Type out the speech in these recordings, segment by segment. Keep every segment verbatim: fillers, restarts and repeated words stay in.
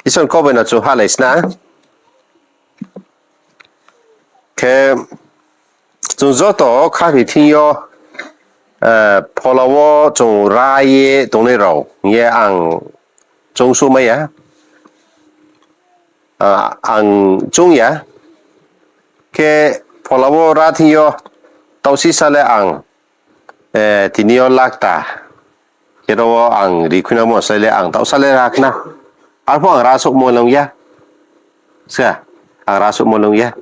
Isor ni kau bai no chung halai sna. Khe chung joto khathoi thing yo, eh, phola wo chung ra ye tongnai rao hing ye ang choungsuhmai ya, ah, ang choung ya. Khe phola wo ra thing yo, taohsisa le ang, eh, tini yo lakta. Khe ro wo ang ri khuinangmo slái le ang taohsa le ra khna. Arphuh ang ra souhmo long ya. Ska, ang ra souhmo long ya.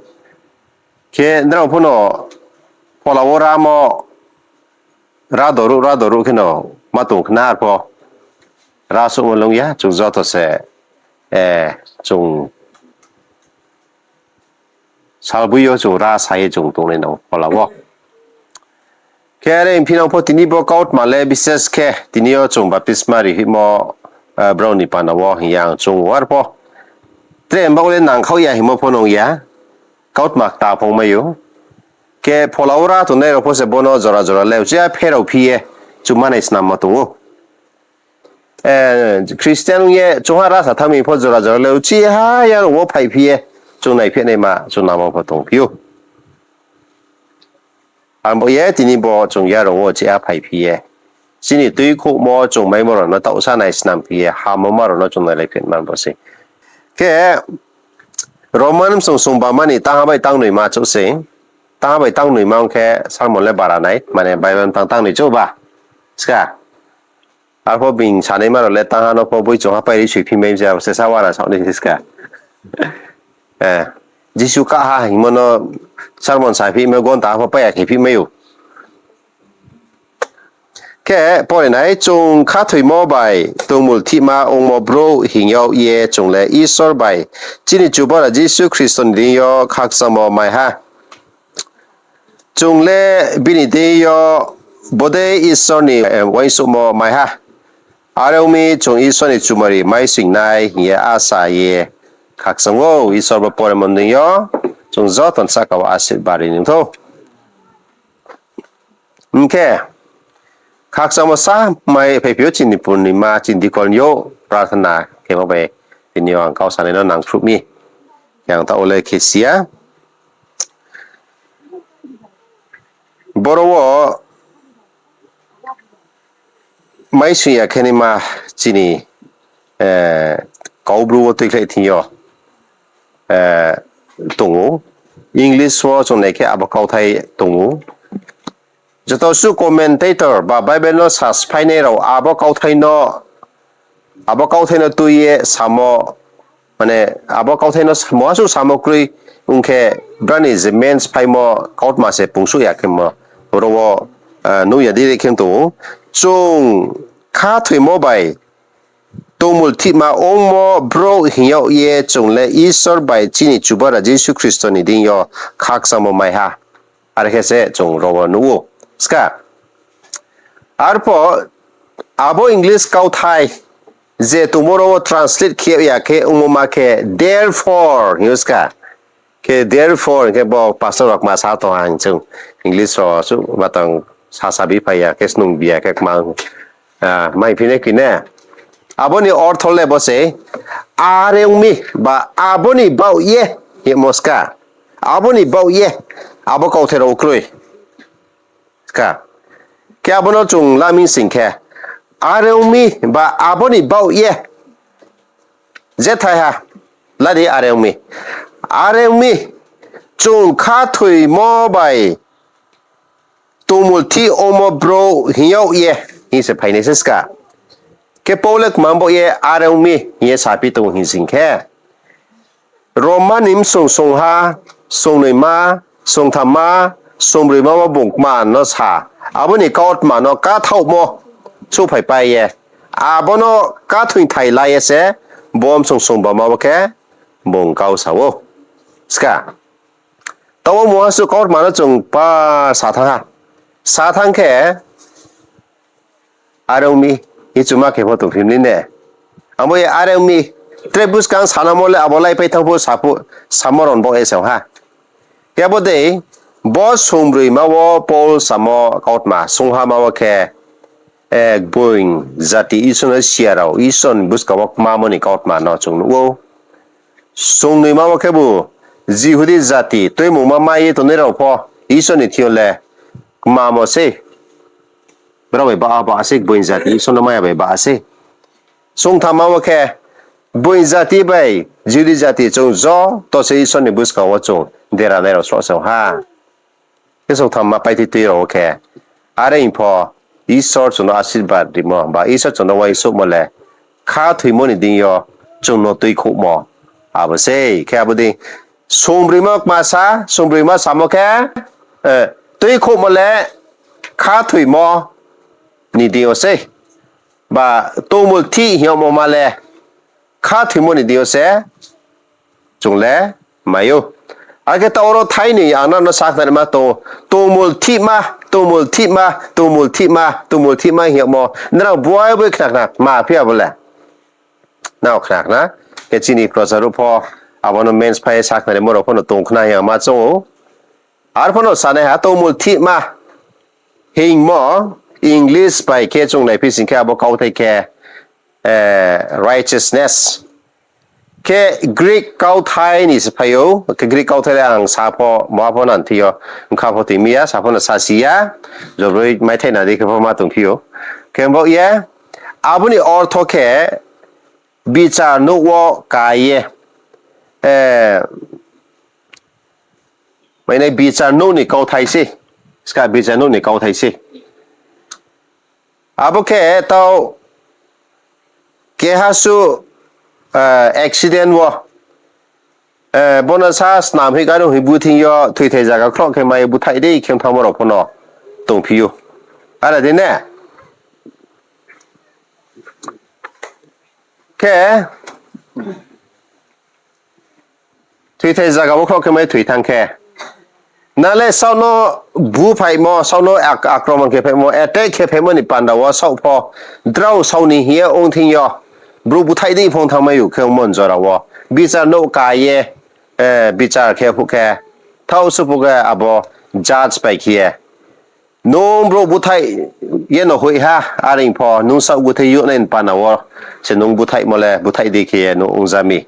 Khe nrao pho no phola wo ramo ra doruh, ra doruh kheno ma tong khna arpho. Ra souhmo long ya, chung joto se, eh, chung salboi yo chung ra sa ye chung tongnai nang phola wo. Khe are phinang pho tini bo kautma le bises khe tini yo chung baptisma rihoihmo, eh, brao ni panda wo hing ye ang chung ou arpho. Tre mbaoh le nangkhaoh ya hingmo pho nung ya, kautma kta phongmai ou. Khe phola wo ra tongnai rao pho se bo no jora jora le uchih ya pherao phi ye chung manai snamma tong ou. Eh, Christian ong ye chungha ra sa thanng mi pho jora jora le uchih ha ya rao wo phaiphi ye chung naiphenaima chung nangmo pho tongphi ou. Abo ye tini bo chung ya rao wo uchih ha phaiphi ye chini tuikhouhmo chung maimo rao no taohsa nai snam phi ye hamoma rao no chung nailai phi man bo se. Khe Roman bsong songba mani tangha bai tangnoima chouh se. Tangha bai tangnoima ong khe sermon le bara nai, mane Bible tang tangnoi chouh ba. Ska. Arpho being sanaima rao le tangha no pho boi chungha pai ri soiphi mai se, abo se sa wana saoh ni ska. Eh, Jisu kah ha hingmo no sermon saphi mai, gonta ha pho pai ya khe phi mai ou. Khe pore nai, chung khathoimo bai tongmulthihma ongmo brouh hing yag ye chung le Isor bai chini Chubagra Jisu Khristo ni deing yo khakchangmo mai ha. Chung le bini deing yo bodei Isor ni, eh, uaingsouhmo mai ha. Are ong mi, chung Isor ni chumari maisoing nai hing ye asa ye khakchang ou. Isor bo poremo deing yo chung joto ni sahka wo asirbad ri nung thou. Hing khe, khakchangmo sa mai phaiphi ou chini purnima, chini dikol ni yo prarthana khemo bai tini yo ang kau sanai no nangkhruh mi. Yang taoh wo le khe si ya. Boro wo maisoing ya khe naima chini, eh, Kaubru wo tuikhlai thing yo, eh, tong ou. English wo chung nai khe abo kauthai tong ou. Joto suh commentator ba Bible no sasphainai rao abo kauthai no, abo kauthai no tui ye samo, mane, abo kauthai no muha suh samo kroi ong khe, brao ni je main sphaimo kautma se pungsuh ya khemo, ro wo, eh, nuh ya di ri khe tong ou. Chung khathoimo bai tongmulthihma ongmo brouh hing yag ye chung le Isor bai chini Chubagra Jisu Khristo ni deing yo khakchangmo mai ha. Are khe se chung ro wo nuh ou. Ska. Arpho abo English kauthai je tongmo ro wo translate khe ya khe ongmo ma khe therefore hing ou ska. Khe therefore hing khe bo pastor rao kma sa tong ha hing chung English rao suh ba tang sasa bi phai ya khe snung bi ya khe kma, ah, mai phi nai kri ne. Abo ni ortho le bo se, are ong mi ba abo ni baoh ye, hingmo ska. Abo ni baoh ye, abo kauthai rao kroi. Ska. Khe abo no chung la mi sing khe, are ong mi ba abo ni baoh ye. Je thaiha, la di are ong mi. Are ong mi, chung khathoimo bai tongmulthih ongmo brouh hing yag ye, hing se phainai se ska. Khe Paul le kma baoh ye are ong mi hing ye saphi tong hing sing khe, Roma ni bsong songha, songnoima, songthamma, songbroima wo bung kma no sa, abo ni kautma no kathaohmo souhphaipai ye, abo no kathoingthai la ye se, bo bsong songbama wo khe bung kau sa ou. Ska. Taoh wo muha suh kautma no chung pa sa thanng ha. Sa thanng khe, are ong mi, hing chuma khe pho tongphi mi ne. Abo ye are ong mi, tre buskang sanamo le abo laipai thanng pho sa pho, samo ron baoh ye se ong ha. Khe abo dei, bo songbroima wo Paul samo kautma, songhama wo khe, gboing jati Isor no siya rao Isor ni buskang wo kmamo ni kautma no chung nuh ou. Songnoima wo khebu Jihudi jati tuimungma mai ye tongnai rao pho Isor ni thing yo le kmamo sei. Brao bai ba, ba sei, gboing jati Isor no maiya bai ba sei. Songthamma wo khe gboing jati bai Jihudi jati chung joto se Isor ni buskang wo chung deranai rao sroh se ong ha. Khe songthamma paithai tui rao wo khe, are pho Isor chung no asirbad rimo ba Isor chung no uaingsouhmo le khathoimo ni deing yo chung no tuikhouhmo. Abo sei khe abo dei songbroima kmasa, songbroima samo khe, tuikhouhmo le khathoimo ni deing yo sei. Ba tongmulthih hing yagmo ma le khathoimo ni deing yo se chung le mai ou. Akhe taoh oro thainoi ang nrao no sakhnarima tong, tongmulthihma, tongmulthihma, tongmulthihma, tongmulthihma hing yagmo nrao boi boi khna khna ma phi abo le. Nrao khna khna. Khe chini procha ruh pho abo no mens phai ye sakhnarimo rao pho no tong khna hing yag ma choung ou. Arphuh no sanaiha tongmulthihma hingmo English bai khe chung naiphi sing khe abo kauthai khe righteousness. Khe Greek kauthai ni se phai ou, khe Greek kauthai le ang sa pho, ma pho nang thing yo, bkha pho tui mi ya, sa pho no sasi ya, jobroi maithai na di khe pho ma tongphi ou. Khe bo ye, abo ni ortho khe bichar nouh wo ka ye, mane bichar nouh ni kauthai se, ska bichar nouh ni kauthai se. Abo khe tau keha suh accident wo, bo no sa snam hing karo hing bu thing yo thoithai zaga khroh khe mai búthaih dei khe thanngmo rao pho no tongphi ou. Are dei ne? Khe thoithai zaga wo khroh khe mai thoi thanng khe, nang le saoh no búphaihmo, saoh no akromon khe phaimo, attack khe phaimo ni panda wo saoh pho drao saoh ni hing ye ong thing yo, brouh búthaih dei phong thanngmai ou khe ongmo ni jora wo bichar nouh ka ye, bichar khe phuh khe, thaoh suh phuh khe abo judge bai khe ye, nung brouh búthaih ye no hoih ha, are pho nung saoh búthaih youhnai ni panda wo se nung búthaihmo le búthaih dei khe ye nung ongja mi.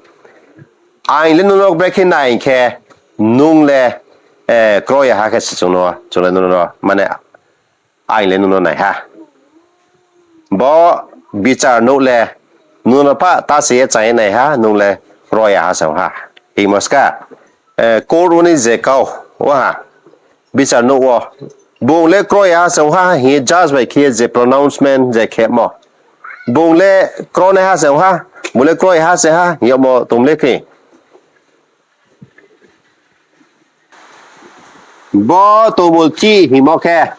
Aing le nung no brekhe nai hing khe, nung le kro ya ha khe se chung no, chung le nung no, mane, aing le nung no nai ha. Bo bichar nouh le nung no pha ta se ye chang ye nai ha, nung le kro ya ha se ong ha. Hingmo ska, court wo ni je kau, o ha, bichar nouh wo, bung le kro ya ha se ong ha hing ye judge bai khe ye je pronouncement je khemo, bung le kronaiha se ong ha, bung le kro ya ha se ha hing yagmo tong le khe. Bo tongmulthih hingmo khe,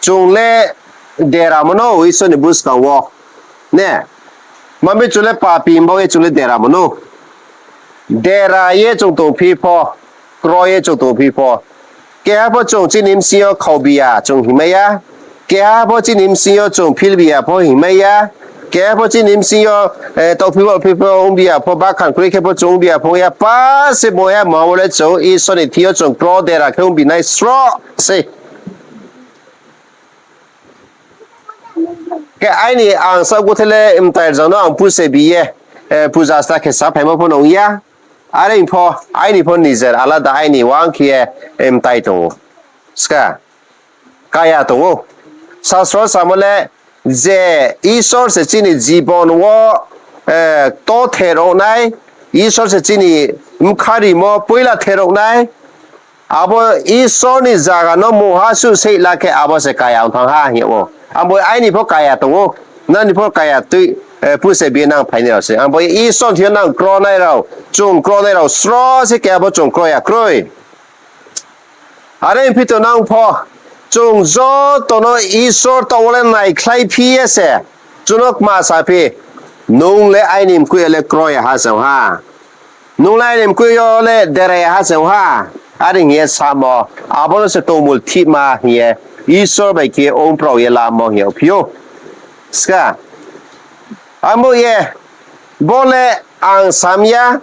chung le deramo no Isor ni buskang wo, ne? Mami chung le papi himba ye chung le deramo no. Dera ye chung tongphi pho, kro ye chung tongphi pho, keha pho chung chini bsing yo khaobi ya chung hingmai ya. Keha pho chini bsing yo chung philbi ya pho hingmai ya. Keha pho chini bsing yo taohphi baohphi pho ongbi ya pho, bakhan kroi khe pho chung ongbi ya pho ong ya, pa se bo ya ma wo le chung Isor ni thing yo chung kro dera khe ongbi nai sroh sei. Khe aini ang saoh búthaih le mtai rjang no ang puse bi ye, puja sta khe saphaimo pho no ong ya. Are pho, aini pho nijer alada aini uang khe ye, mtai tong ou. Ska, kaya tong ou. Sasro samo le je Isor se chini jibon wo, to therao nai, Isor se chini bkha rimo poila therao nai, abo Isor ni zaga no mungha suh seih la khe abo se kaya ong thanng ha hing yag ou. Abo aini pho kaya tong ou, nani pho kaya tui, puse bi ye nang phainai rao se. Abo Isor thing yo nang kronai rao, chung kronai rao sroh se khe abo chung kro ya kroi. Are phi to nang pho, chung joto no Isor taoh wo le naikhlai phi ye se, chung no kma saphi, nung le aini mkoih yo le kro ya ha se ong ha. Nung le aini mkoih yo le dera ya ha se ong ha. Are hing ye samo, abo no se tongmulthihma hing ye, Isor bai khe ongprao ye lamo hing yagphi ou. Ska, abo ye, bo le ang sam ya,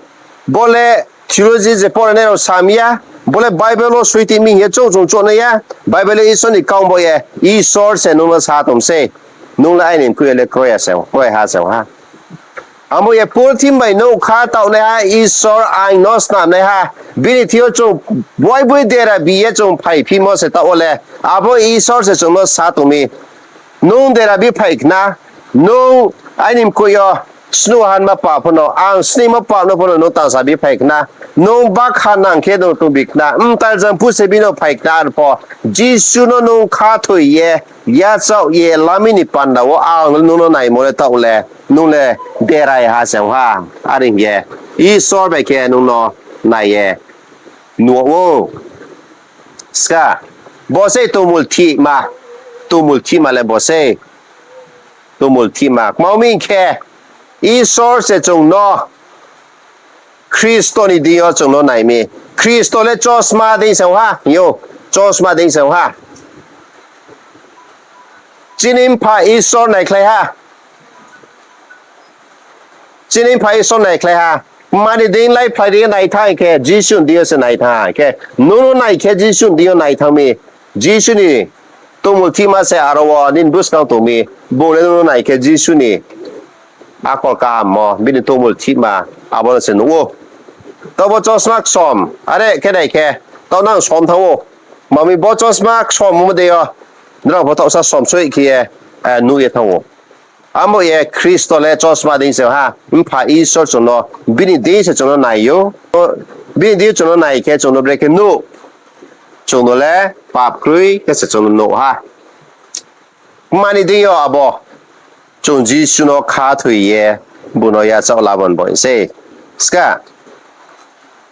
bo le theology je poranai rao sam ya, Bo le Bible wo soi ti mi hing ye chouh chung chouh nai ya. Bible le Isor ni kau bo ye, Isor se nung no sa tong sei. Nung le aini mkoih yo le kroi ya se, kroi ha se ha. Abo ye purthimbi bai nougkha taohnaiha Isor aing no snamnaiha. Bini thing yo chung boi boi dera bi ye chung phaiphimo se taoh wo le. Abo Isor se chung no sa tong mi. Nung dera bi phai khna, nung aini mkoih yo snuh hanma pap pho no, ang sningmo pap no pho no nung tangsa bi phai khna, nung bakha nang khe nung tongbi khna, mtal jang phu se bini phai khna, arpho Jisu no nung khathoi ye, yachaoh ye, lami ni panda wo ang nung no naimo le taoh le, nung le derai ha se ong ha, are hing ye, Isor bai khe nung no nai ye, nuh ou. Ska, bo sei tongmul thihma, tongmul thihma le bo sei, tongmul thihma. Kma mi hing khe, Isor se chung no, Khristo ni deing yo chung no nai mi. Khristo le chosma deing se ong ha, hing ou, chosma deing se ong ha. Chini mpha Isor naikhlai ha. Chini mpha Isor naikhlai ha. Mani deing lai phlai deing nai thanng khe, Jisu ni deing yo se nai thanng khe, nung no nai khe Jisu ni deing yo nai thanng mi. Jisu ni tongmul thihma se aro wo nini buskang tong mi. Bung le nung no nai khe Jisu ni akol kahammo, bini tongmul thihma, abo no se nuh ou. Taoh bo chosma ksom, are khe nai khe, taoh nang som thanng ou. Kma mi bo chosma ksom mo dei yo, nrao pho taohsa som soi khe ye, eh, nuh ye thanng ou. Abo ye Khristo le chosma deing se ha, mpha Isor chung no, bini deing se chung no nai ou. Bini deing chung no nai khe chung no brekhe nuh. Chung no le pap kroi khe se chung no nuh ha. Mani deing yo abo, chung Jisu no khathoi ye, bung no yachaoh lamon bo sei. Ska,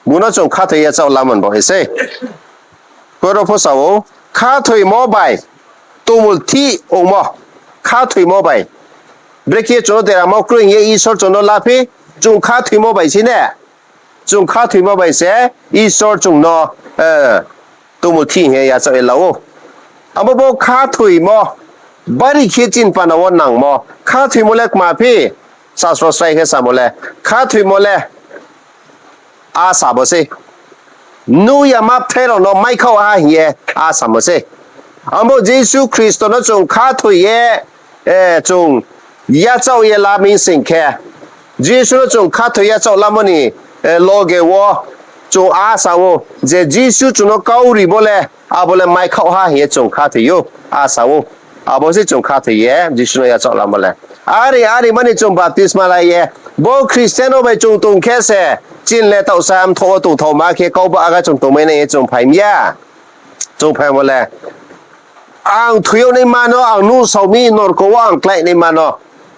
bung no chung khathoi yachaoh lamon bo sei. Koro pho sa ou, khathoimo bai, tongmul thih ongmo, khathoimo bai. Brekhe chung no deramo kroi hing ye Isor chung no laphi, chung khathoimo bai sei ne. Chung khathoimo bai se Isor chung no, eh, tongmul thih hing ye yachaoh ye la ou. Abo bo khathoimo, bari khe chini panda wo nangmo, khathoimo le kma phi, sasro srai khe samo le, khathoimo le asa bo sei. Nuh yama bthai rao no maikhaoh ha hing ye asamo sei. Abo Jisu Khristo no chung khathoi ye, eh, chung yachaoh ye la mi sing khe, Jisu no chung khathoi yachaoh lamo ni, eh, loge wo chung asa ou je Jisu chung no kau rimo le, abo le maikhaoh ha hing ye chung khathoi ou, asa ou. Abo se chung khathoi ye Jisu no yachaoh lamo le. Are, are mani chung baptisma lai ye, bo Christian no bai chung tong khe se, chini le taohsa mthoh wo tongthaoma khe kau ba aga chung tongmai nai ye chung phai mi ya. Chung phaimo le, ang thoi yag naima no, ang nuhsao mi norko wo ang kláinaima no,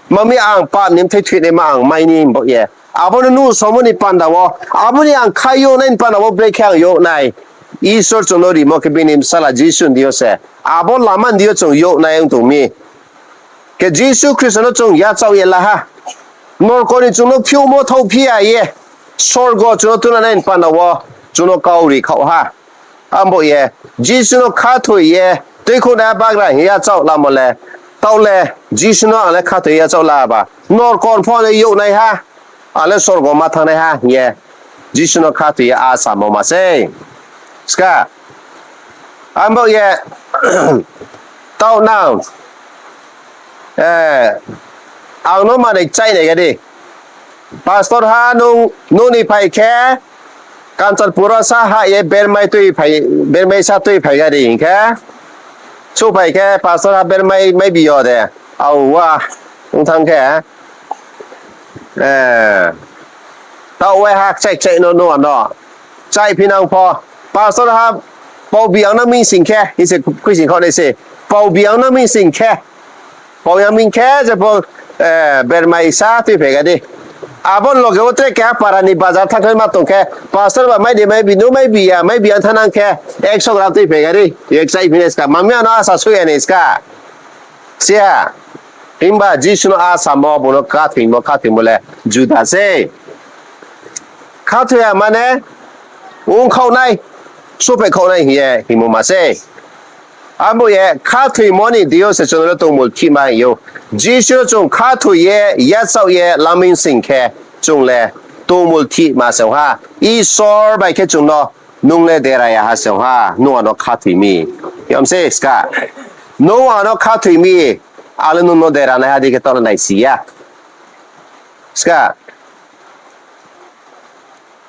ma mi ang pap ni bthai thoinaima ang mai ni bo ye. Abo no nuhsaomo ni panda wo, abo ni ang kha yag nai ni panda wo brekhe ang yag nai. Isor chung no rimo khe bini bsala Jisu ni deing yo se. Abo lama ni deing yo chung yag nai ong tong mi. Khe Jisu Khristo no chung yachaoh ye la ha. Norko ni chung no phiouhmo thao phi ya ye, sorgo chung no tuna nai ni panda wo chung no kau ri khaoh ha. Abo ye, Jisu no khathoi ye, tuikhouhnaiha bagra hing yachaoh lamo le, taoh le, Jisu no ang le khathoi yachaoh la ba, norko ni pho ang le yag nai ha, ang le sorgo ma thanngnai ha hing ye, Jisu no khathoi ye asamo ma sei. Ska, abo ye, taoh nang, eh, ang no manoi kchaih nai ga di. Pastor ha nung, nung ni phai khe, Kanchanpur wo sa ha ye bermai tui phai, bermai sa tui phai ga di hing khe. Souhphai khe pastor ha bermai mai bi yo de. Ang wa, ong thanng khe. Eh, taoh wai ha kchaih kchaih no nung ano. Kchaih phi nang pho. Pastor ha pao bi ang no mi sing khe, hing se khuising khaoh nai se. Pao bi ang no mi sing khe. Pao yang mi khe, je pho, eh, bermai sa tui phai ga di. Abo ni loge wo tre keha para ni bazar thanng khe ma tong khe, pastor ba mai di mai bi, nung mai bi ya, mai bi ya thanng nang khe, ekso gram tui phai ga di. Ye kchaih phi nai ska, ma mi ano asa soi ya nai ska. Siya, himba Jisu no asamo, bung no khathoimo, khathoimo le juda sei. Khathoi ya mane, ongkhaoh nai, souhphai khaoh nai hing ye hingmo ma sei. Abo ye khathoimo ni deing yo se chung no le tongmul thihma hing ou. Jisu no chung khathoi ye, yachaoh ye, laming sing khe, chung le tongmul thihma se ong ha. Isor bai khe chung no nung le dera ya ha se ong ha, nung ano khathoi mi. Yom se ska. Nung ano khathoi mi, ang le nung no dera nai ha di khe taoh le naisi ya. Ska.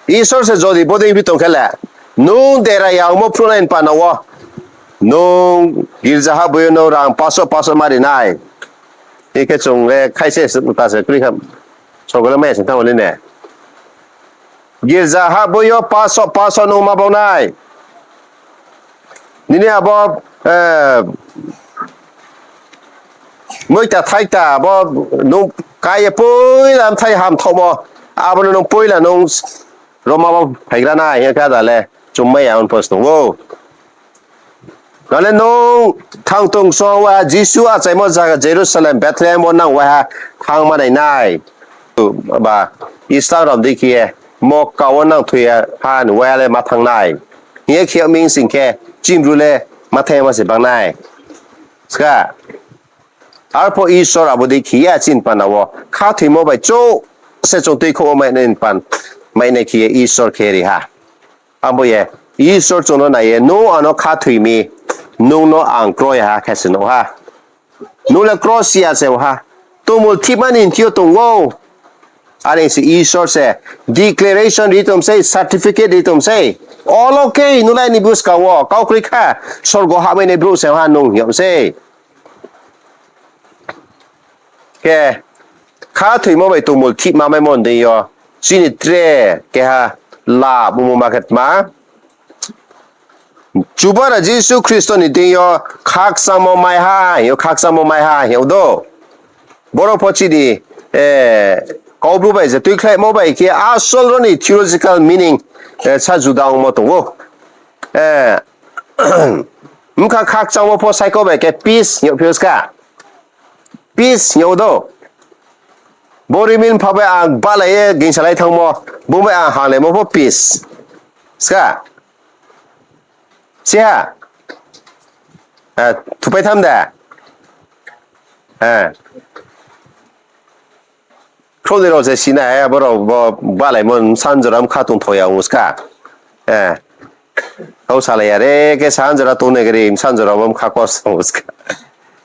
Isor se jodi bodei phi tong khe le, nung dera ya ongmo phruh nai ni panda wo, nung girza hahboi yo nung rang paso paso ma ri nai. Hing khe chung le khaise ta se kroi kha, sorgo le mai ya sing thanng le ne. Girza hahboi yo paso paso nung ma bau nai. Nini abo, eh, moita thaita abo nung kái ye poila bthai hamthaohmo, abo no nung poila nung roma bo phaigra nai hing khe ada le chung mai ya ong pho se tong ou. Nale nung thang tong song wa Jisu achaimo zaga Jerusalem, Bethlehem wo nang waiha thanng ma nai nai. Ba Islam rao dei khe ye Mokka wo nang thoi ya ha ni waiha le ma thanng nai. Hing ye khe yag mi sing khe chini Bru le ma thanng ya ma se bang nai. Ska. Arphuh Isor abo dei khe ya chini panda wo khathoimo bai chouh se chung tuikhouh wo mai nai pan, mai nai khe ye Isor khe ri ha. Abo ye Isor chung no nai ye, nung ano khathoi mi, nung no ang kroi ha khe se nuh ha. Nung le krosi ya se ha. Tongmulthihma ni thing yo tong ou. Are se Isor se declaration ri tong sei, certificate ri tong sei. Olo khe nung le aini buskang wo kau kroi kha, sorgo hahmai nai brouh se ha nung hing yag sei. Khe khathoimo bai tongmulthihma maimo ni deing yo chini tre keha lab ongmo ma khe tma, Chubagra Jisu Khristo ni deing yo khakchangmo mai ha hing yo, khakchangmo mai ha hing yag do. Boro pho chini, eh, Kaubru bai je tuikhlaimo bai khe asol ro ni theological meaning, eh, sa juda ongmo tong ou. Eh, bkha khakchangmo pho saikho bai khe peace hing yag phi ou ska. Peace hing yag do. Bo rimin pha bai ang balai ye gingsalai thanngmo, bung bai ang hanglaimo pho peace. Ska. Siha. Eh, thupai tham da. Eh. Khrouhnoi rao se sinai, abo rao bo balaimo bsa jora bkha tongthao ya ong ska. Eh. Kau salai ya re khe sa jora tongnai gari bsa jora bo bkha kosto ong ska.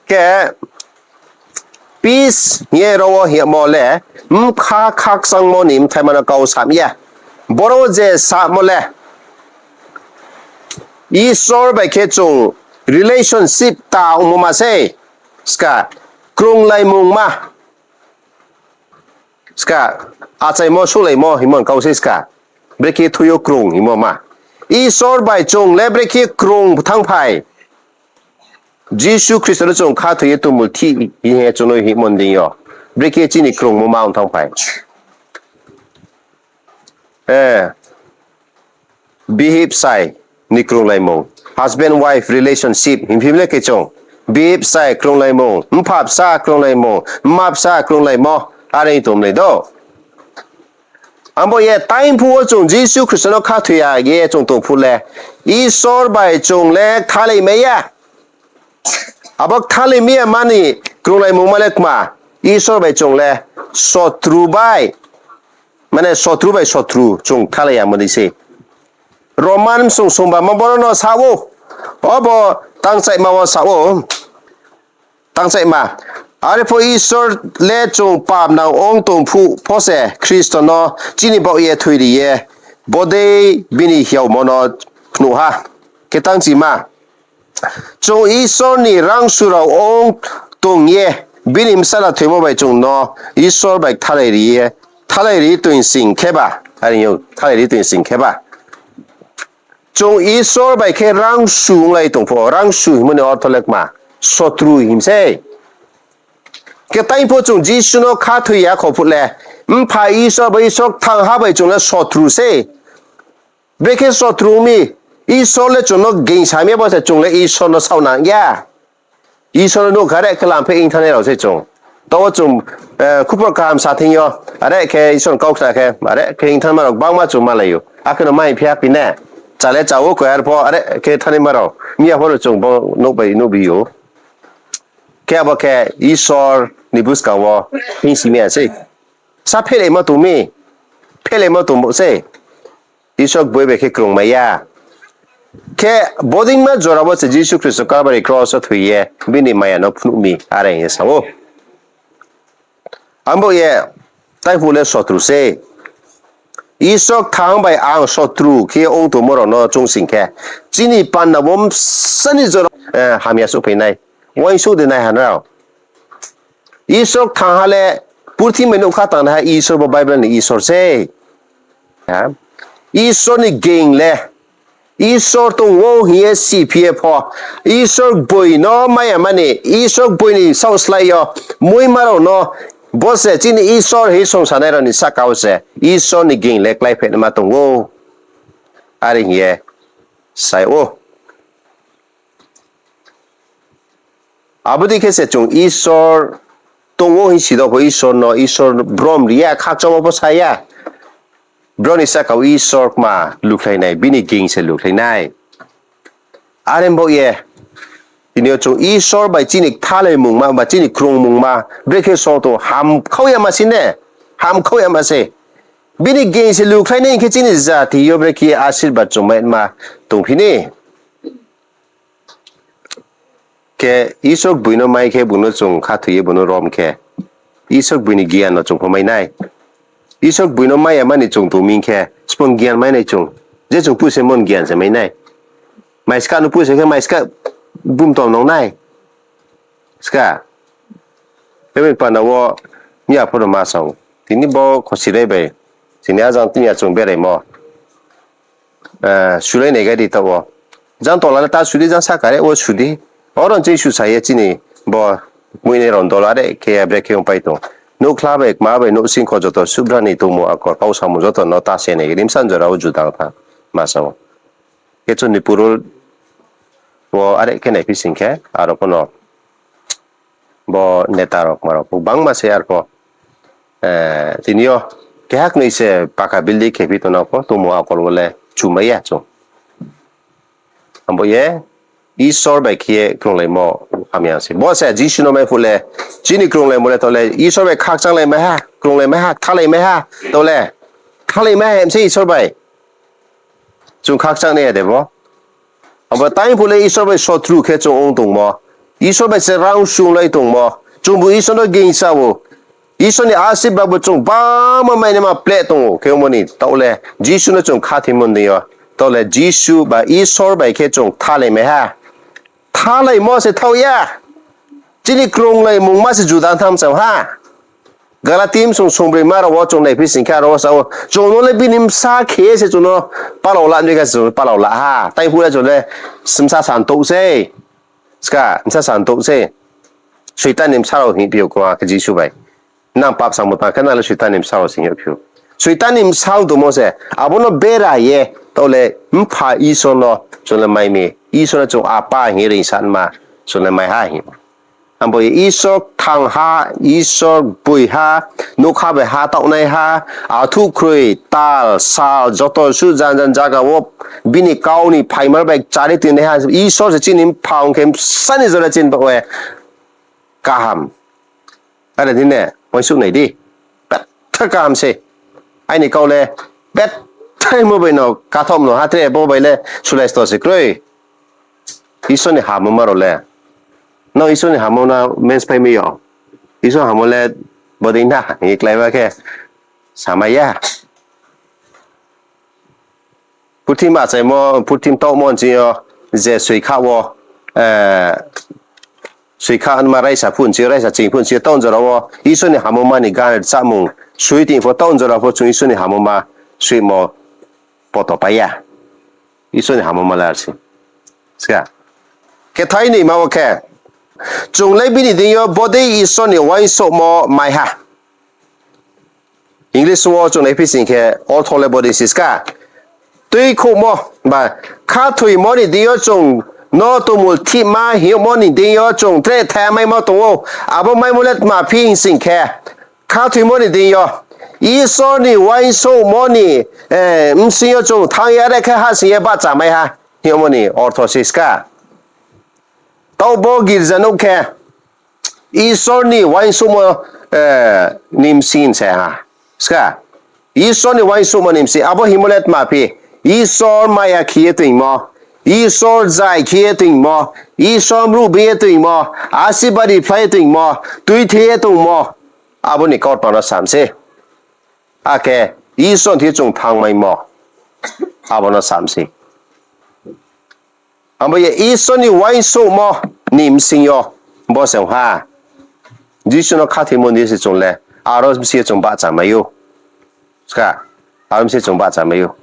Khe peace hing ye ro wo hing yagmo le bkha khakchangmo ni bthaima no kau sam ya. Boro je samo le Isor bai khe chung relationship ta ongmo ma sei. Ska, krunglaimungma. Ska, achaimo, suhlaimo hingmo kau sei ska. Brekhe thui yo krung hingmo ma. Isor bai chung le brekhe krung thanngphai. Jisu Khristo no chung khathoi ye tongmulthih hing ye chung no hingmo ni deing yo. Brekhe chini krungmo ma ong thanngphai. Eh, bihih bsai ni krunglaimung, husband wife relationship hingphi le khe chung, bihih bsai krunglaimung, mpha bsa krunglaimung, mma bsa krunglaimo, are tongmlai do. Abo ye time phuh wo chung Jisu Khristo no khathoi ya ye chung tong phuh le, Isor bai chung le kthalai mai ya. Abo kthalai mai ya mani krunglaimungma le kma, Isor bai chung le sotru bai, mane sotru bai sotru chung kthalai ya mo dei se. Roman bsung sungba ma boro no sa ou, obo tangchaima wo sa ou. Tangchaima. Are pho Isor le chung papnang ong tong phuh pho se Khristo no chini baoh ye thoiri ye, bodei bini hiaomo no phnuh ha. Khe tangchima. Chung Isor ni rangsu rao ong tong ye, bini bsala thoimo bai chung no Isor bai kthalai ri ye, kthalai ri toing sing khe ba, are yo, kthalai ri toing sing khe ba. Chung Isor bai khe rangsu onglai tong pho, rangsu hingmo ni ortho le kma, sotru hing sei. Khe tei pho chung Jisu no khathoi ya kho phuh le, Mpha Isor bai Isor kthangha bai chung le sotru sei. Brekhe sotru ong mi, Isor le chung no gingsa mi ya bo se chung le Isor no saoh nang ya. Isor no nuh kha re khe lamphe ing thanngnai rao sei chung. Taoh wo chung, eh, khupor kaham sa thing yo, are khe Isor ni kau khna khe, are khe ing thanngma rao gbangma chung malai ou. Akhe no mai phi ha phi ne. Cha le cha ou koi ar pho, are khe thanngnaima rao. Mi ya pho no chung bo nuh bai nuh bi ou. Khe abo khe Isor ni buskang wo hingsi mi ya sei. Sa phelaimo tong mi, phelaimo tong bo sei. Isor gboi bai khe krungmai ya. Khe bodeima jora wo se Jisu Khristo Kalbari kros wo thoi ye bini maya no phnuh mi, are hing ye sa ou. Abo ye, taiphuh le sotru se. Isor kthang bai ang sotru khe ong tongmo rao no chung sing khe, chini panda wo bsa ni jora, eh, hamya souhphai nai. Uaingsouh de nai ha nrao. Isor kthang ha le, purthimbi bai nougkha tangnaiha Isor bo Bible ni Isor se. Ha? Isor ni ging le, Isor tong ou hing ye siphi ye pho, Isor gboi no mai ya mani, Isor gboi ni saoh slái yo, muima rao no, bo se chini Isor hing songsanai rao ni sahka wo se, Isor ni ging le kláiphainaima tong ou. Are hing ye sa ou. Abo dei khe se chung Isor tong ou hing si do pho Isor no, Isor brom ri ya, khakchangmo pho sa ya. Bro ni sahka wo Isor kma lukhlai nai, bini ging se lukhlai nai. Are bo ye, tini yo chung Isor bai chini kthalaimungma, ba chini krungmungma, brekhe song tong, hamkhau yama se ne, hamkhau yama se. Bini ging se lukhlai nai hing khe chini jati yo brekhe asirbad chung maima tongphi ni. Khe Isor gboi no mai khe bung no chung khathoi ye bung no rom khe, Isor gboi ni gian no chung pho mai nai. Isor gboi no mai ya mani chung tong mi khe, sbo ni gian mai nai chung. Je chung pusemon gian se mai nai. Mai ska no puse khe mai ska bumtom nong nai. Ska. Teboni panda wo miya pho no ma sa ou. Tini bo khosi rai bai. Tini ajang tini ya chung beraimo. Eh, sulai nai gai di taoh wo. Jang tola le ta su di, jang sahka re wo su di. Oro chini susa ye chini bo muinai rao dol are khe ya brekhe ongpai tong. Nouhkhla bai, kma bai, nouhsingkho joto subra ni tongmung akol, kau samung joto no ta se nai rimsa jora wo judang tha ma sa ou. Khe chuni purul wo are khe naiphi sing khe, aro pho no bo neta rao kma rao pho bangma se arpho, eh, tini yo keha knoi se paka building khe phi tong na pho tongmung akol wo le chumai ya chung. Abo ye Isor bai khe ye krunglaimo hamya se. Bo se Jisu no mai phuh le, chini krunglaimo le taoh le Isor bai khakchanglaimai ha, krunglaimai ha, kthalai mai ha, taoh le kthalai mai ha him se Isor bai. Chung khakchang nai ya de bo. Abo tang phuh le Isor bai sotru khe chung ong tongmo. Isor bai se rang sunglai tongmo. Chungbu Isor no gingsa ou. Isor ni asirbad bo chung bangma mai naima pleh tong ou. Khe ongmo ni taoh le Jisu no chung khathoimo ni deing yo, taoh le Jisu ba Isor bai khe chung thalaimai ha. Thalaimo se thaoh ya. Chini krunglaimungma se juda tham chang ha. Galati bsung songbroima rao wo chung naiphi sing khe aro wo sa ou, chung no le bini bsa khe se chung no palao la ni khe se chung no palao la ha. Tai phuh le chung le bsa santouh se. Ska, bsa santouh se. Soitan ni bsa rao hing phi ou kma khe Jisu bai. Nang pap samung tang khe nang le Soitan ni bsa rao se hing phi ou. Soitan ni bsa ong tongmo se, abo no bera ye, taoh le Mpha Isor no chung le mai mi, Isor no chung Apa hing ye reingsanma, chung le mai ha hing. Abo ye Isor kthang ha, Isor gboi ha, nougkha bai ha taohnai ha, athuh khroi, tal, sal, joto suh jan jan zaga wo bini kau ni phaimar bai chari toingnai ha, Isor se chini Mpha ong khe bsa ni jora chini baoh ye kaham. Are di ne, uaingsouh nai di. Betha kaham se. Aini kau le, betha mo bai no kathom no ha tre bo bai le sulai sto se kroi. Isor ni hamoma rao le. Nang Isor ni hamoma no menspai mi yo. Isor hamoma le bodei na, hing ye kláima khe samai ya. Purthim achaimo, purthim taohmo nching yo, je soikha wo, eh, soikha ma raisa phu nching yo, raisa ching phu nching yo, taoh jora wo Isor ni hamoma ni gan rchamung soi tong pho, taoh jora pho chung Isor ni hamoma soimo poto pai ya. Isor ni hamoma le arsi. Ska. Khe thai ni ma wo khe, chung le bini deing yo bodei Isor ni uaingsouhmo mai ha. English wo chung naiphi sing khe, ortho le bodei siska. Tuikhouhmo, ba, khathoimo ni deing yo chung no tongmul thihma hingmo ni deing yo chung tre thaiha maimo tong ou. Abo maimo le tma phi hing sing khe, khathoimo ni deing yo, Isor ni uaingsouhmo ni, eh, bsing yo chung thanng ya re khe hahsoing ye bahchamai ha hingmo ni ortho siska. Taoh bo girja nouh khe, Isor ni uaingsouhmo, eh, ni bsing se ha. Ska, Isor ni uaingsouhmo ni bsing, abo hingmo le tma phi, Isor maya khe ye toingmo, Isor zai khe ye tongmo, Isor mruh bing ye tongmo, asibadi phlai ye tongmo, tuithe ye tongmo, abo ni kautma no sam se. Akhe Isor ni thing yo chung thanngmaimo, abo no sam se. Abo ye Isor ni uaingsouhmo ni bsing yo bo se ong ha. Jisu no khathoimo ni se chung le aro bsing ye chung bahchamai ou. Ska, aro bsing ye chung bahchamai ou.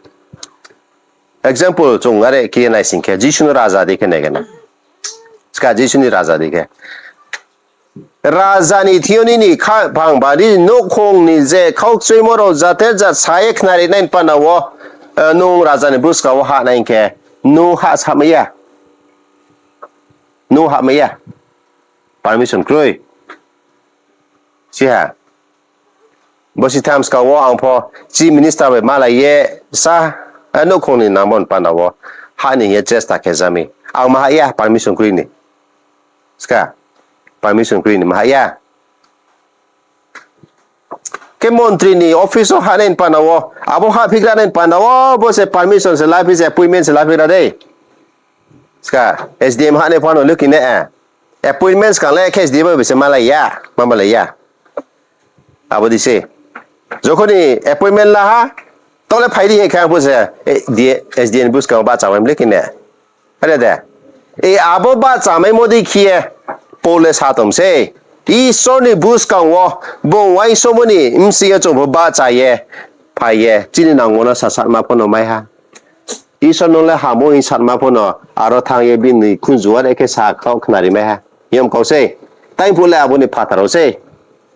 Example chung are khe naising khe, Jisu no raja dei khe nai khe na. Ska, Jisu ni raja dei khe. Raja ni thing yo nini khaphang ba nini nouhkhong ni je khaukchoimo rao jate jat sa ye khnari nai ni panda wo, nung raja ni buskang wo hah nai hing khe, nung hah samai ya. Nung hahmai ya. Permission kroi. Siha. Bosi tham skang wo ang pho Chief Minister bai malai ye sa, nouhkhong ni nangmo ni panda wo hah ni hing ye chesta khe ja mi. Ang ma hah ya, permission kroi ni. Ska, permission kroi ni ma hah ya. Khe montri ni office wo hah nai ni panda wo, abo hahphigra nai ni panda wo, bo se permission se laphi se, appointment se laphigra dei. Ska, S D M hah nai pho no luki ne, appointment skang le khe S D M bai se malai ya, ma malai ya. Abo di se. Jokhon ni appointment la ha, taoh le phai di hing khe ang pho se, S D M ni buskang wo bahchamai mle khe ne. Are de. E abo bahchamaimo dei khe ye Paul le sa tong sei. Isor ni buskang wo bung uaingsouhmo ni bsing yo chung pho bahcha ye phai ye chini nangmo no sasatma pho no mai ha. Isor nung le hamo hing satma pho no aro thanng ye bini khunju are khe sa kau khnari mai ha. Hing ye kau sei. Tai phuh le abo ni phathar rao sei.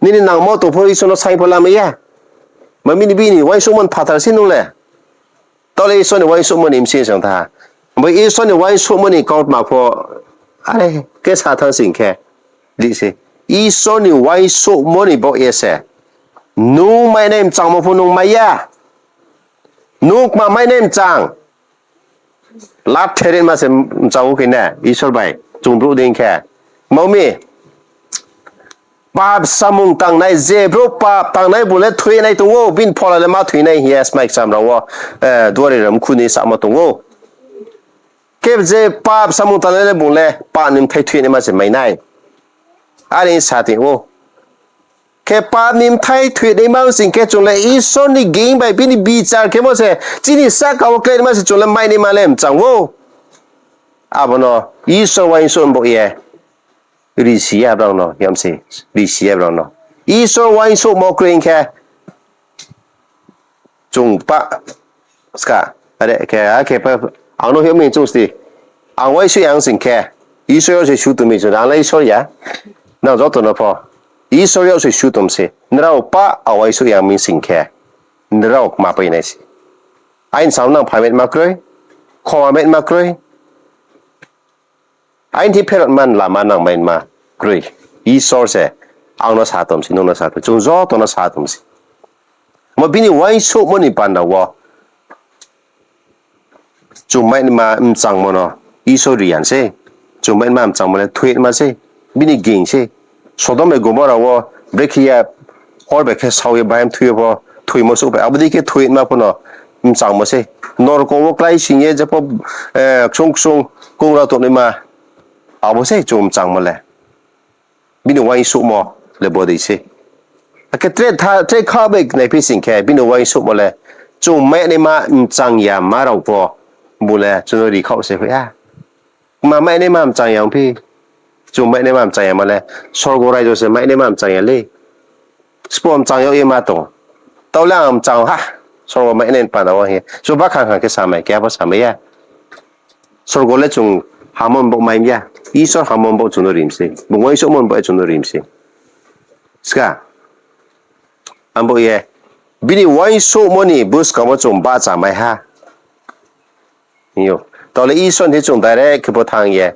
Nini nangmo tong pho Isor no saing pho lamai ya. Ma bini bini uaingsouhmo ni phathar sei nung le. Taoh le Isor ni uaingsouhmo ni bsing yo se ong tha ha. Abo Isor ni uaingsouhmo ni kautma pho are khe sa thanng sing khe, di se. Isor ni uaingsouhmo ni baoh ye se nung mainai mchangmo pho nung mai ya. Nung kma mainai mchang. Lathe ri ma se mchang ou khe na, Isor bai chung brouh dei khe. Kma mi, pap samung tangnai, je brouh pap tangnai bung le thoinai tong ou, bini phola le ma thoinai hing ye smai kcham rao wo, duari rao mkhu ni samo tong ou. Khe je pap samung tangnai le bung le pap ni bthai thoinaima se mai nai. Are sa tong ou. Khe pap ni bthai thoinaima sing khe chung le Isor ni ging bai bini bichar khemo se chini sahka wo kláinaima se chung le mainaima le mchang ou. Abo no Isor uaingsouh bo ye risi ya brao no, yam se risi ya brao no. Isor uaingsouhmo kroi hing khe chung pa ska, are khe, akhe pa, ang no hing mi chung sti. Ang uaingsouh yang sing khe, Isor yag se su tong mi chung, ang le Isor ya. Nang joto no pho Isor yag se su tong se. Nrao pa ang uaingsouh yang mi sing khe, nrao kma pai nai se. Aini sam nang phaimaima kroi, khomaima kroi. Aini thi pherotma lama nangmaima kroi. Isor se ang no sa tong se, nung no sa tong, chung joto no sa tong se. Mo bini uaingsouhmo ni panda wo chung mainaima mchangmo no Isor ri ya se. Chung mainaima mchangmo le thoinaima se. Bini ging se. Sodom bai Gomora wo brekhe ya hor bai khe sao ye bahai mthui yo pho thoimo souhphai. Abo dei khe thoinaima pho no mchangmo se. Norko wo klái sing ye jepho ksung ksung kung rao tongnaima. Abo se chung mchangmo le. Bini uaingsouhmo le bodei se. Akhe tre kha bai naiphi sing khe bini uaingsouhmo le chung mainaima mchang yama rao pho bung le chung no rikhaoh se hoih ha. Kma mainaima mchang ya ongphi? Chung mainaima mchang yama le sorgo raijo se mainaima mchang ya le. Sbo mchang yag ye ma tong. Taoh le ang mchang ha, sorgo mainai panda wo hing ye chung bakha kha khe samai, keha pho samai ya. Sorgo le chung hamo ni baoh mai ya. Isor hamo ni baoh chung no ri mi se. Bung uaingsouhmo ni baoh ye chung no ri mi se. Ska. Abo ye bini uaingsouhmo ni buskang wo chung bahchamai ha. Taoh le Isor ni chung direct khe pho thanng ye,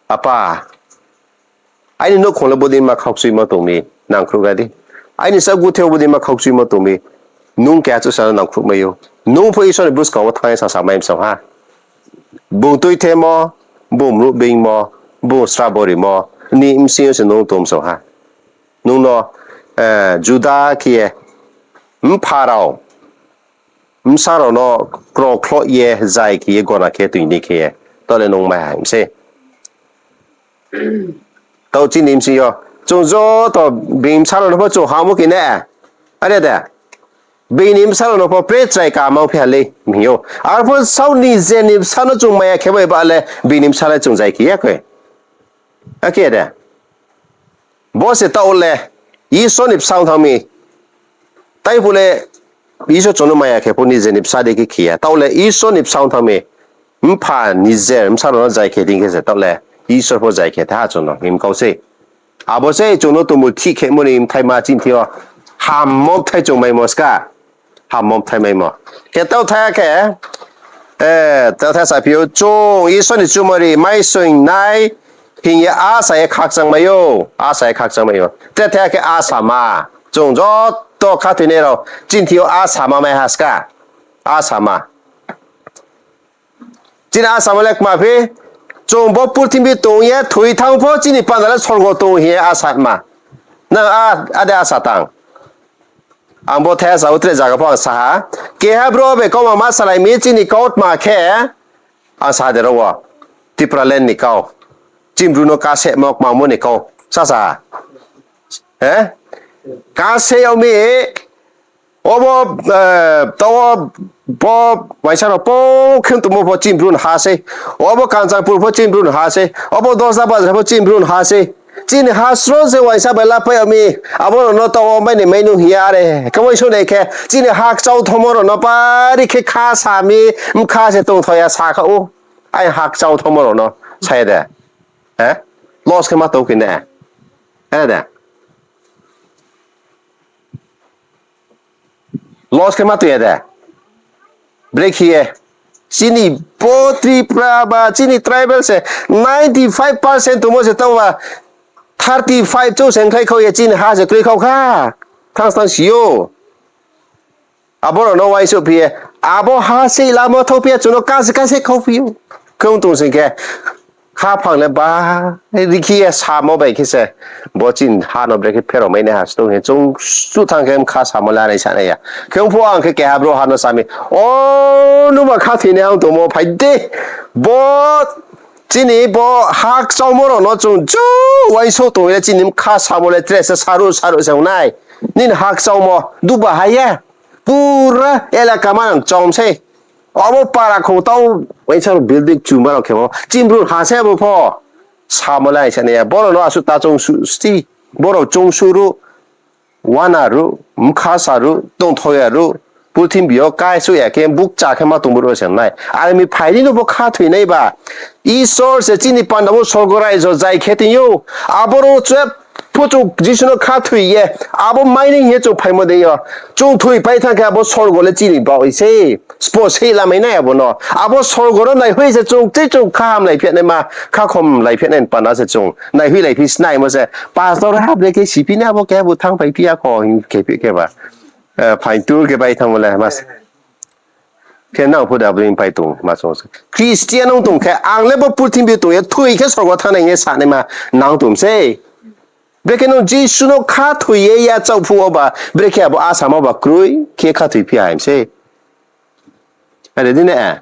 Apa, aini nouhkhong le bodei ma khaukchuimo tong mi, nangkhruhgra di. Aini sa gutheo bodei ma khaukchuimo tong mi, nung keha chusa no nangkhruhmai ou. Nung pho Isor ni buskang wo thanng ye sasamai msong ha. Bung tuithemo, bung mruh beingmo, bung srabo rimo ni bsing yo se nung tong msong ha. Nung no juda khe ye mpha rao, bsa rao no krokhloh ye, zai khe ye, gona khe ye, toini khe ye, Taoh le nung mai ha hing se. Taoh chini bsing yo chung joto being bsa rao no pho chung hamo khe ne. Are de. Being ni bsa rao no pho pre chrai kaham ong phi ha le hing ou. Arphuh saoh ni je ni bsa no chung maya khe bai ba le being ni bsa le chung zai khe ya khe. Akhe de. Bo se taoh le Isor ni bsa ong thanng mi. Tai phuh le Isor chung no maya khe pho ni je ni bsa dei khe khe ya. Taoh le Isor ni bsa ong thanng mi. Mpha ni je bsa rao no zai khe dei khe se taoh le Isor pho zai khe tha chung no him kau se. Abo se chung no tongmung thih khemo ni bthai ma chini thing yo hammo bthai chung maimo ska. Hammo bthai maimo. Khe taoh thai khe, taoh thai saphi ou, chung Isor ni chumari maisoing nai hing ye asa ye khakchang mai ou, asa ye khakchang mai ou. Tre thai khe asama. Chung joto khathoinai rao chini thing yo asama mai ha ska. Asama. Chini asamo le kma phi, chung bo purthimbi tong ye thoi thanng pho chini panda le sorgo tong hing ye asama. Nang a, ade asa tang. Ang bo thai asa ou tre zaga pho ang sa ha. Keha bro bai kauma ma salai mi chini kautma khe, ang sa de ro wo. Tipraland ni kau. Chini Bru no kasehmo kmamo ni kau. Sasa ha. Kaseh yag mi, obo, taoh wo, bo, waisa rao pho khe tongmo pho chini Bru ni ha sei. Obo Kanchanpur pho chini Bru ni ha sei. Obo Dosda Bazar pho chini Bru ni ha sei. Chini ha sro se waisa bai lapai yag mi. Abo rao no taoh wo mai ni mai nung hing ya are. Khe uaingsouh nai khe chini ha kchau thomo rao no bari khe kha sa mi, bkha se tongthao ya sa kha ou. Ai ha kchau thomo rao no sa ya de. Loss khe ma tong khe ne. Are de. Loss khe ma tong ya de. Brekhe ye. Chini bo Tripura ba chini tribal se ninety five percent tongmo se taoh ba thirty five chouh se ongkhlai khaoh ye chini ha se kroi khaoh kha. Thanng thanng si ou. Abo rao no uaingsouh phi ye, abo ha se lamo thao phi ya, chung no kase kase khau phi ou. Khe ong tong sing khe, khaphang le ba, rikhi ye samo bai khe se, bo chini ha no brekhe pherao mai nai ha se tong hing chung suh thanng khe bkha samo le anai sa nai ya. Khe ong phuh ang khe keha brouh ha no sa mi, o, nungba khathoinai ang tongmo phai di, bo chini bo ha kchaumo rao no chung ju uaingsouh tong ye chini bkha samo le tre se saruh saruh se ong nai. Nini ha kchaumo duba ha ye. Pura elaka manang chom sei. Abo para khong tau uaingsouh building chuma rao khemo. Chini brouh ha se abo pho. Samo le aisa nai ya. Borao no asuh ta chung suh sti. Borao chung suh ruh, uana ruh, bkha sa ruh, tongthao ya ruh, purthimbi yo kaisuh ya khe bukcha khe ma tong brouh se nai. Are mi phai di no bo khathoinai ba. Isor se chini panda wo sorgo raijo zai khe tong ou. Aboro chwep pho chung Jisu no khathoi ye, abo mai ni hing ye chung phaimo dei yo. Chung thoi pai thanng khe abo sorgo le chini baoh se. Spo se lamai nai abo no. Abo sorgo no naihoih se chung, tei chung khahamlai phi naima, khakhomlai phi nai panda se chung. Naihoihlai phi snaimo se. Pastor ha bre khe siphi nai abo khe bo thanngphai phi ya kho hing khe phi khe ba. Phaing tur khe bai thanngmo le mas. Khe nang pho de abo ni pai tong ma chung se. Christian ong tong khe ang le bo purthimbi tong ye thoi khe sorgo thanng nai hing ye sanaima nang tong se. Brekhe nung Jisu no khathoi ye yachaoh phuh wo ba, brekhe abo asamo ba kroi khe khathoi phi ha hing se. Are di ne?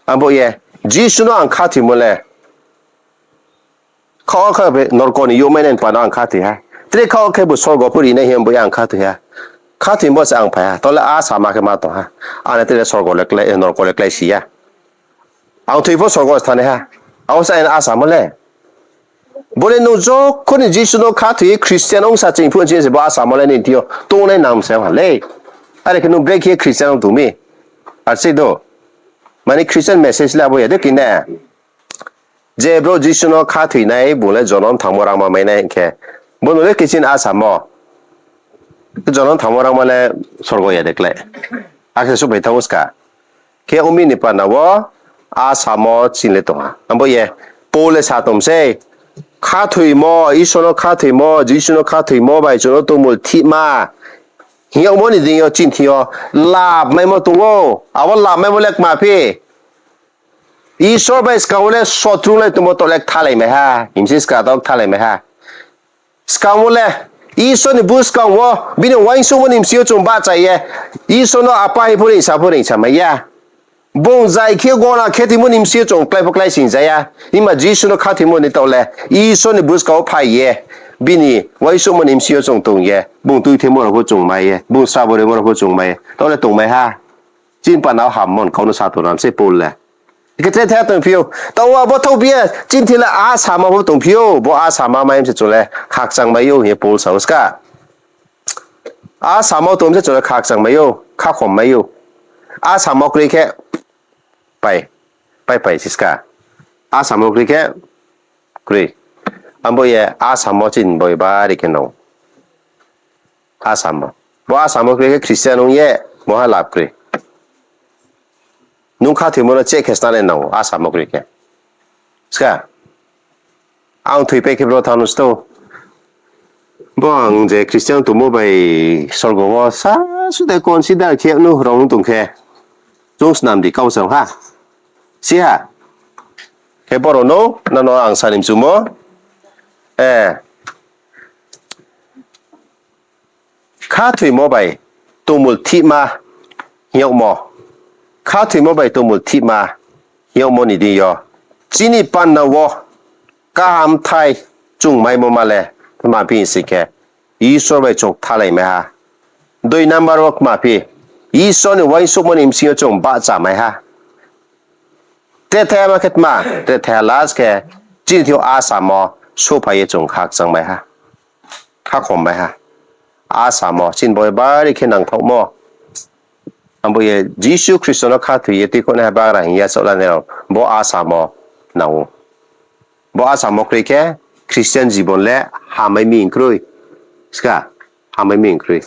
Abo ye, Jisu no ang khathoimo le. Khaoh khe norko ni youhmai nai panda ang khathoi ha. Tre khaoh khe bo sorgo pho ri nai hing bo ye ang khathoi ha. Khathoimo se ang phai ha. Tole asama khe ma tong ha. Ang le tre sorgo le klái, norko le klái si ya. Ang thoi pho sorgo se thanngnai ha. Abo se aini asamo le. Bo le nung jokhon ni Jisu no khathoi ye Christian ong sa ching phuh ching se bo asamo le nini thing yo tongnai nang se ha le. Are khe nung brekhe Christian ong tong mi. Ar se do. Mane Christian message le abo ya de kine. Je brouh Jisu no khathoinai bung le jonom thangmo rangma mai nai hing khe, bo no le khe chini asamo. Jonom thangmo rangma le sorgo ya de klái. Akhe suhphai thanng ska. Khe ong mi ni panda wo asamo chini le tong ha. Abo ye, Paul le sa tong sei, khathoimo, Isor no khathoimo, Jisu no khathoimo bai chung no tongmung thihma. Hing yagmo ni deing yo chini thing yo lab maimo tong ou. Abo lab maimo le kma phi. Isor bai skang wo le sotru lai tongmo to le kthalai mai ha. Himsi ska to kthalai mai ha. Skang wo le, Isor ni buskang wo, bini uaingsouhmo ni bsing yo chung bahcha ye, Isor no Apa hing pho reingsa pho reingsa mai ya. Bung zai khe gona khe thoimo ni bsing yo chung klái pho klái sing ja ya. Himba Jisu no khathoimo ni taoh le, Isor ni buskang wo phai ye, bini uaingsouhmo ni bsing yo chung tong ye, bung tuithaimo rao pho chung mai ye, bung srabo rimo rao pho chung mai ye, taoh le tongmai ha. Chini panda wo hammo ni kau no sa tong ram se Paul le. Khe tre the tongphi ou. Taoh wo abo thaoh phi ye, chini thing le a samo pho tongphi ou, bo a samo mai mi se chung le khakchang mai ou hing ye Paul sa ou ska. A samo tong mi se chung le khakchang mai ou, khakhom mai ou. A samo kroi khe, pai, pai pai si ska. A samo kroi khe, kroi. Abo ye a samo chini boi bari khe nang. A samo. Bo a samo kroi khe Christian ong ye, moha lab kroi. Nung khathoimo no check khe sna le nang ou, a samo kroi khe. Ska. Ang thoipai khe bro thanng no sto. Bo ang je Christian tongmo bai sorgo wo sa sude consider khe no rao no tong khe. Chung snam di kau chang ha. Si ha. Khe boro no, nano ang sa ni mchumo. Eh. Khathoimo bai tongmul thihma hing yagmo. Khathoimo bai tongmul thihma hing yagmo ni deing yo. Chini panda wo kahamthai chung maimo ma le, tma phi sing khe, Isor bai chung thalai mai ha. Dui number wo tma phi, Isor ni uaingsouhmo ni bsing yo chung bahcha mai ha. Tre thaiha ma khe tma, tre thaiha last khe, chini thing yo a samo souhphai ye chung khakchang mai ha. Khakhom mai ha. A samo chini boi bari khe nangthaohmo. Abo ye Jisu Khristo no khathoi ye tuikhouhnaiha bagra hing ye yachaoh lanai rao, bo a samo nang ou. Bo a samo kroi khe Christian jibon le hamai mi kroi. Ska, hamai mi kroi.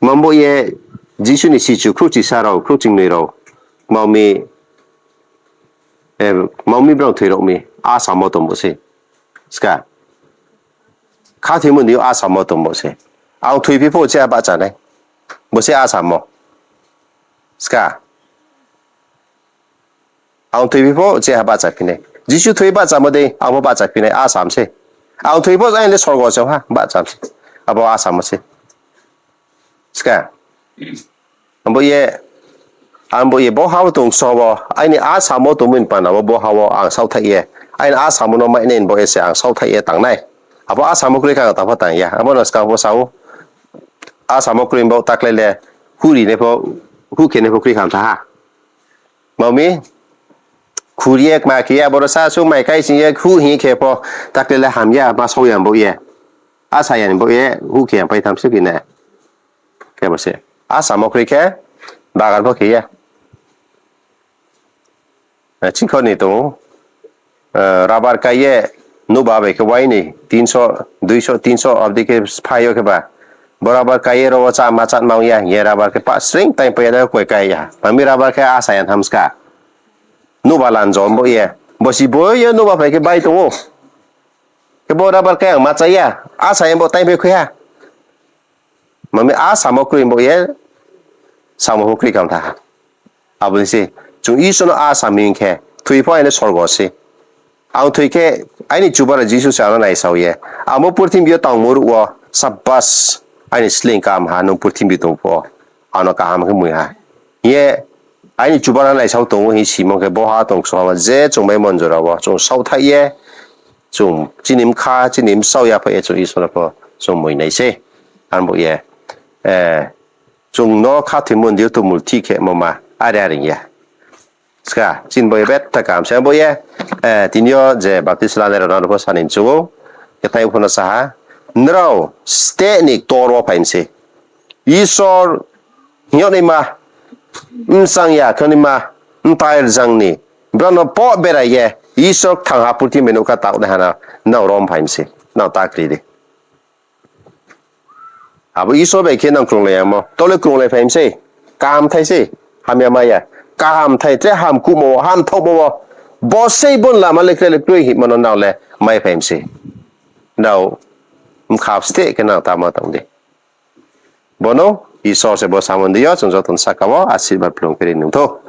Kma bo ye Jisu ni sichu khrouhchisa rao, khrouhchingnoi rao, kma mi, eh, kma mi brao thoi rao mi, a samo tong bo se. Ska. Khathoimo ni a samo tong bo se. Ang thoiphi pho cheha bahcha nai. Bo se a samo. Ska. Ang thoiphi pho cheha bahchaphi nai. Jisu thoi bahchamo dei, ang pho bahchaphi nai, a sam se. Ang thoi pho aini le sorgo se ha, bahcham se. Abo a samo se. Ska. Abo ye, ang bo ye bo ha wo tong so wo, aini a samo tongmo ni panda wo bo ha wo ang saohthaih ye. Aini a samo no mainai bo ye se ang saohthaih ye tangnai. Abo a samo kroi khe ang tang pho tang ya. Abo no skang pho sa ou. A samo kroi bo taklai le, huh ri nai pho, huh khe nai pho kroi kha tha ha. Kma mi, khuri ye kma khe ye, aboro sa su mai kai sing ye, huh hing khe pho, taklai le ham ya, ma sao ya bo ye. A sa ya ni bo ye, huh khe ya pai tham se khe nai. Khe bo se. A samo kroi khe, bagan pho khe ye. Eh, chingkho ni tong ou, eh, rubber kai ye, nouhba bai khe uaini, tinso, duiso, tinso, abdi khe phai yo khe ba. Bo rubber kai ye ro wo chá ma chá ma ong ya, hing ye rubber khe pa sring time pai ya, koi kai ya. Mami rubber khe a sa ya tham ska. Nouhba lanjo bo ye. Bo si bo ye nouhba phai khe bai tong ou. Khe bo rubber kai ang ma chá ya. A sa ya bo time pai khui ha. Mami a samo kroi bo ye, samo pho kroi kha tha ha. Abo ni se, chung Isor no a sa mi hing khe, thoi pho aini sorgo se. Ang thoi khe, aini chubagra Jisu se ano naisao ye. Amo purthimbi yo tangmo ruh wo, sabbas, aini sleing kaham ha, nung purthimbi tong pho, ano kaham khe mui ha. Ye, aini chubagra naisao tong ou hing simo khe, bo ha tong kso ha, je chung bai mon jora wo, chung saohthaih ye, chung chini bkha, chini bsaoh yaphaih ye chung Isor no pho chung mui nai se. Ang bo ye, eh, chung no khathoimo ni deing yo tongmul thih khemo ma, are are ya. Ska, chini bo ye betha kaham se bo ye, eh, tini yo je baptisma lanai rao no pho sa ni mchu ou, khe tei pho no sa ha, nrao steh ni ktor wo phai mi se. Isor hing yag naima, bchang ya khe naima, mtai rzang ni, brao no poh berai ye, Isor kthang ha purthimbi bai nougkha taoh nai ha na, nrao rom phai mi se, nrao ta kri di. Abo Isor bai khe nang krunglai yamo. Tole krunglai phai mi se. Kaham thai se. Hamya maya. Kaham thai tre ham kuhmo wo, ham thaohmo wo. Bo sei bon lama le kre le kroi hingmo no nrao le mai phai mi se. Nrao mkhap steh khe nang tama tong di. Bono Isor se bo samung di yo, chung joto ni saka wo asirbad phlung khe ri nung thou.